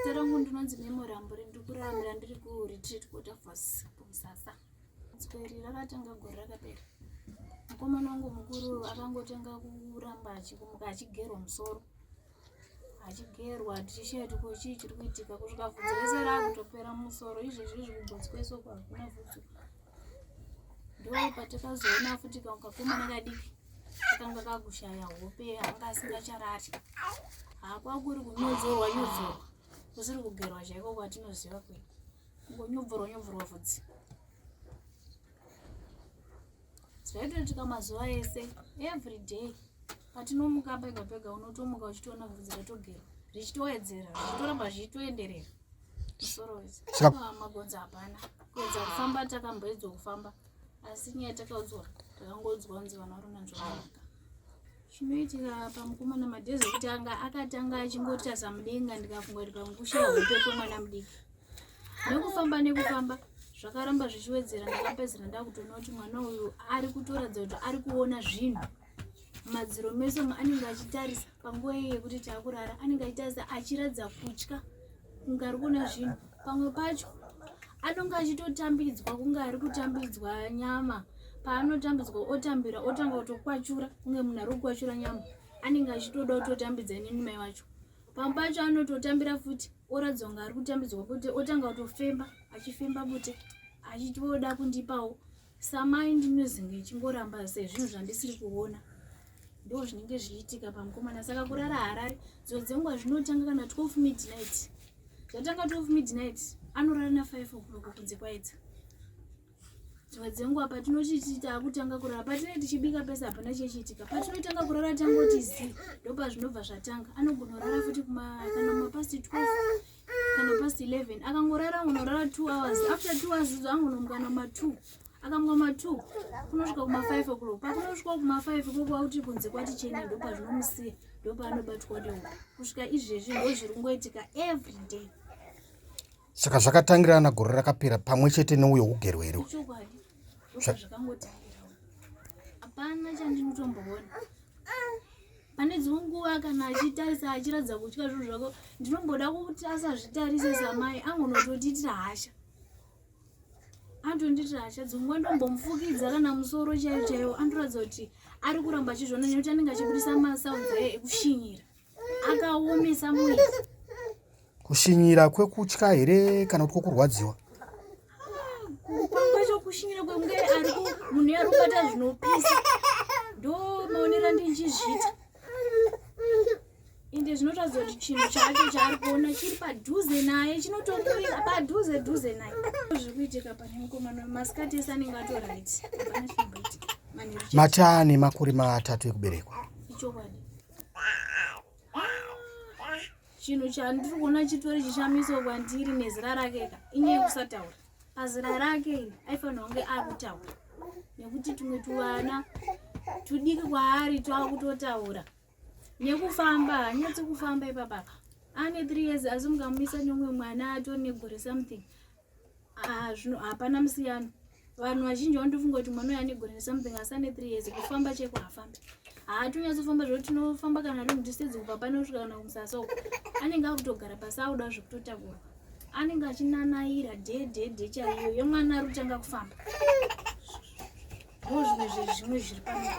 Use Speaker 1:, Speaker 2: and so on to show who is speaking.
Speaker 1: Zita rangu ndinonzi Memory Amburi, ndiri kuraramira ndiri kuRetreat Waterfalls kuMsasa. Dambudziko iri rakatanga gore rakapera. Mukomana wangu mukuru akangotanga kuramba achikumuka achigerwa musoro. Achigerwa tichishaya kuti ko chii chiri kuitika kusvika bvudzi rese raakutopera musoro. Izvezvi izvi kugotsi kwese uku hakuna bvudzi. Ndo patakazoona futi kamwe kakomana kadiki kakanga kakushaya hope anga asingacharari. Hakwakuri kunyodzorwa nyodzorwa kusiri kugerwa chaiko kwatinoziva kwe kungonyobvorwa nyobvorwa vhudzi. Zvaitoitika mazuva ese every day patinomuka pega pega unotomuka uchitoona vhudzi ratogerwa richitowedzera zvichitoramba zvichitoenderera musoro wese. Magonzo hapana kuedza kufamba takamboedzwa kufamba asi nyaya takaudzwa takangoudzwa kunzi vana vari nanzvakanaka. Chinoitika pamukomana madhezi ekutanga akatanga achingotarisa mudenga ndikafunga kuti pamwe kushaya hope kwemwana mudiki. Nekufamba nekufamba zvakaramba zvichiwedzera ndakapedzera ndakutoona kuti mwana uyu ari kutoratidza kuti ari kuona zvinhu mumadziro meso anenge achitarisa panguva iyi yekuti taakurara anenge achitarisa achiratidza kutya kunge ari kuona zvinhu pamwe pacho anonge achitotambidzwa kunge ari kutambidzwa nyama paanotambidzwa otambira otanga kutokwachura kunge munhu ari kukwachura nyama anenge achitoda kutotambidza inini mai wacho pamwe pacho anototambira futi oratidza kunge ari kutambidzwa bute otanga kutofemba achifemba bute achitoda kundipawo Samai ndinozenge ichingoramba sezvinhu zvandisiri kuona ndo zvinenge zvichiitika pamukomana saka kurara harare dzo dzenguva zvinotanga kana 12 midnight zvatanga 12 midnight anorara na 5 o'clock kunze kwaedza dzimwe dzenguva patinoti taakutanga kurara patinenge tichibika pese hapana chechiitika patinotanga kurara tangoti zi ndopazvinobva zvatanga anogona kurara futi kana mapast 12 kana past 11 akangorara unorara 2 hours after 2 hours idzo angonomuka nama 2 akamuka ma 2 kunosvika kuma 5 o'clock pakunosvika kuma 5 ikoko kuti kunze kwati chene ndopazvinomusiya ndopaanobatwa nehope kusvika izvezvi ndozviri kungoitika every day.
Speaker 2: Saka zvakatangirana gore rakapera pamwe chete neuyo ugerwe here?
Speaker 1: Chokwadi ndopazvakangotangirawo hapana chandinotomboona pane dzimwe nguva kana achitarisa achiratidza kutya zvinhu zvako ndinomboda kuti asazvitarise samai angonototiitira hasha anotondiitira hasha dzimwe nguva ndombomufukidza kana musoro chaiyo chaiwo anotoratidza kuti ari kuramba achizviona nekuti anenge achibudisa masounds aye ekushinyira akaomesa mwiri.
Speaker 2: Kushinyira kwekutya here kana kuti kwokurwadziwa?
Speaker 1: Kwacho kushinyira kwekunge ari munhu ari kubata zvinopisa ndo maonero andichizviita ende zvinoratidza kuti chinhu chacho chaari kuona chiri padhuze naye chinotomurira padhuze dhuze naye zviri kuitika pane mukomana masikati ese anenge atoraiti hapana chinomboitika manheru chete.
Speaker 2: Mati ane makore matatu ekuberekwa.
Speaker 1: Ichokwadi. Chinhu chandiri kuona chitori chishamiso kwandiri nezera rake ka inyaya yekusataura. Pazera rake iri aifanira kunge akutaura nekuti tumwe tuvana tudiki kwaari twakutotaura nekufamba hanyatsi kufamba ipapapa ane 3 years asi mukamumisa neumwe mwana atori negore something Ah, zvino hapana musiyano vanhu vazhinji vanotofunga kuti mwana uyu ane gore nesomething asi ane 3 years kufamba cheko haafambi haatonyatso-famba zvekuti tinofamba kana long distance kubva pano kusvika kana kumusasa uko anenge akutogara pasi akuda zvekutotakurwa anenge achinanaira dhedhedhe chaiyo yemwana ari kutanga kufamba ndo zvimwe zvezvimwe zviri pano.